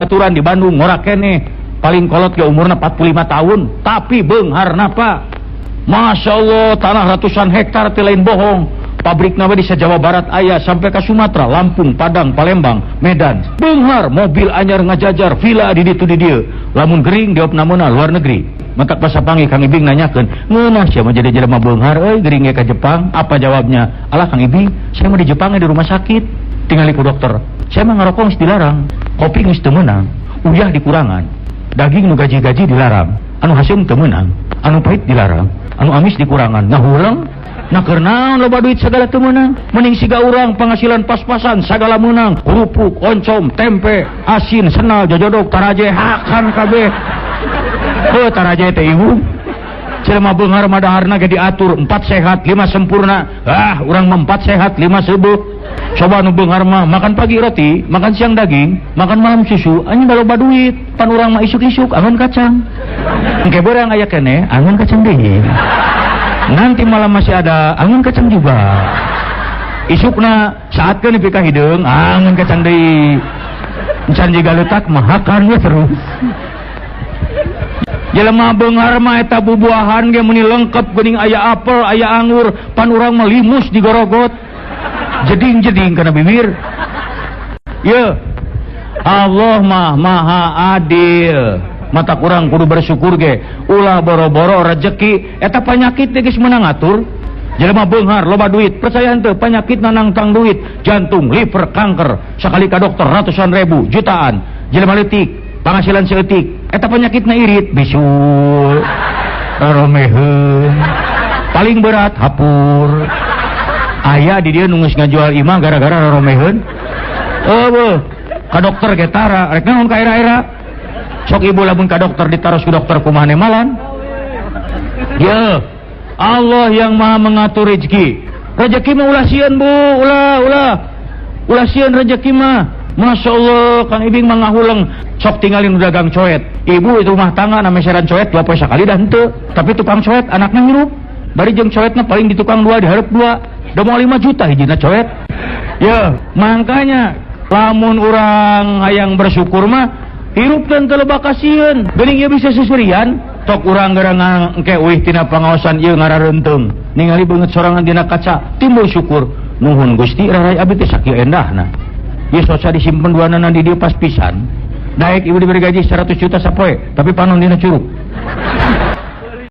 babaturan di Bandung ngora keneh. Paling kolot ge umurna 45 tahun, tapi beungharna Pak. Masya Allah, tanah ratusan hektar teh lain bohong. Pabrik nawe di Jawa Barat aya sampai ke Sumatera, Lampung, Padang, Palembang, Medan. Beunghar, mobil anyar ngajajar, villa di ditu di dieu. Lamun gering diopnamena luar negeri. Matak pas sapanggih Kang Ibing nanyakeun, "Ngeunah sia mah jadi jelema beunghar euy, gering ge ka Jepang." Apa jawabnya? "Alah Kang Ibing, saya mah di Jepang di rumah sakit." Tingali ku dokter. "Saya mah ngarokok geus dilarang, kopi geus teu meunang, uyah dikurangan, daging nu gaji-gaji dilarang, anu haseum teu meunang, anu pahit dilarang, anu amis dikurangan." Ngahuleng. Nah keur naon loba duit segala teu meunang? Mending siga urang penghasilan pas-pasan sagala meunang, kerupuk, oncom, tempe, asin, senal, jojodok, taraje, hakan kabeh. Heuh taraje teh ibu. Jelema beunghar mah daharna ge diatur 4 sehat, 5 sempurna. Ah, urang mah 4 sehat, 5 seubeuh. Coba nu beunghar mah makan pagi roti, makan siang daging, makan malam susu, anjing da loba duit. Pan urang mah isuk-isuk angon kacang. Engke beurang aya keneh angon kacang deui. Nanti malam masih ada angon kacang juga. Isukna saatkeun nepi ka hideung angon kacang deui. Encan jiga leutak mah hakan we terus. Jelema beunghar mah eta bubuahan ge meuni lengkap geuning aya apel, aya anggur, pan urang mah limus digorogot. Jeding-jeding kana bibir. Ye. Allah mah maha adil. Mata kurang kudu bersyukur ge. Ulah boro-boro rezeki eta panyakit teh geus meunang ngatur. Jelema beunghar loba duit, percaya henteu panyakit nangtang duit, jantung, liver, kanker, sakali ka dokter ratusan ribu, jutaan. Jelema leutik, penghasilan seeutik, eta penyakitna irit, bisul, roromeheun, paling berat hapur. Aya di dieu nu geus ngajual imah gara-gara roromeheun. Eueuh, ka dokter ge tara, rek naon ka era-era. Sok ibu lamun ka dokter ditaros ku dokter kumaha nemalan. Ye, Allah yang maha mengatur rezeki. Rezeki mah ulah sieun bu, ulah, ulah. Ulah sieun rezeki mah. Masya Allah, Kang Ibing mah ngahuleng. Sok tinggalin dagang coet. Ibu itu rumah tangga na meseran coet 2 poe sakali dah henteu. Tapi tukang coet anaknya ngirup. Bari jeung coetna paling di tukang 2 dihareup 2. Da moal 5 juta hijina coet. Ya, makanya lamun urang hayang bersyukur mah hirup dan teu loba kasieun. Geuning ieu bisa susurian, tok urang gara engke uih tina pangaosan ieu ngarareunteung. Ningali beungeut sorangan dina kaca, timbul syukur. Nuhun Gusti rarai abdi teh sakieu endahna. Ieu sosa disimpen duanana di dieu pas pisan. Daek ibu diberi gaji 100 juta sapoe, tapi panon dina curug.